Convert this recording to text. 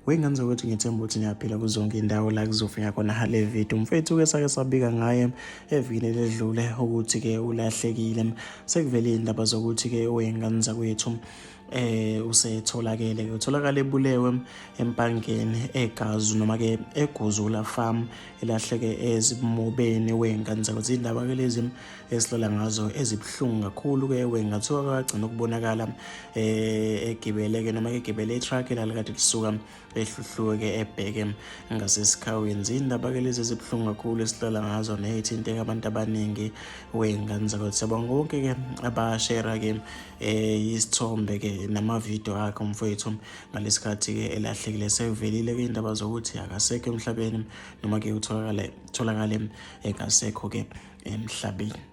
Wey'ngane zakwethu, ngiyethemba ukuthi niyaphila kuzonke iy'ndawo la kuzofika khona le video. Mfethu-ke sake sabika ngaye evikini eledlule ukuthi-ke ulahlekile. Sekuvele iy'ndaba zokuthi-ke wey'ngane zakwethu usetholakele ke, utholakala ebulewe empangeni eGazu noma ke eGuzula Farm elahleke ezimobeni wey'ngane zakwethu. Iy'ndaba ke lezi esihlala ngazo ezibuhlungu kakhulu ke wengathiwa kwagcina ukubonakala egibele ke noma egibele i-truck elalikade lisuka ehluhluke ke ebheke ngasesikhawini. Zindaba ke lezi ezibuhlungu kakhulu esihlala ngazo ney'thinteka abantu abaningi wey'ngane zakwethu. Siyabonga bonke ke abashera ke isithombe ke namavidiyo akhe umfowethu ngalesikhathi ke elahlekile. Sekuvelile ke indaba zokuthi akasekho emhlabeni noma ke utholakale tholakale engasekho ke emhlabeni.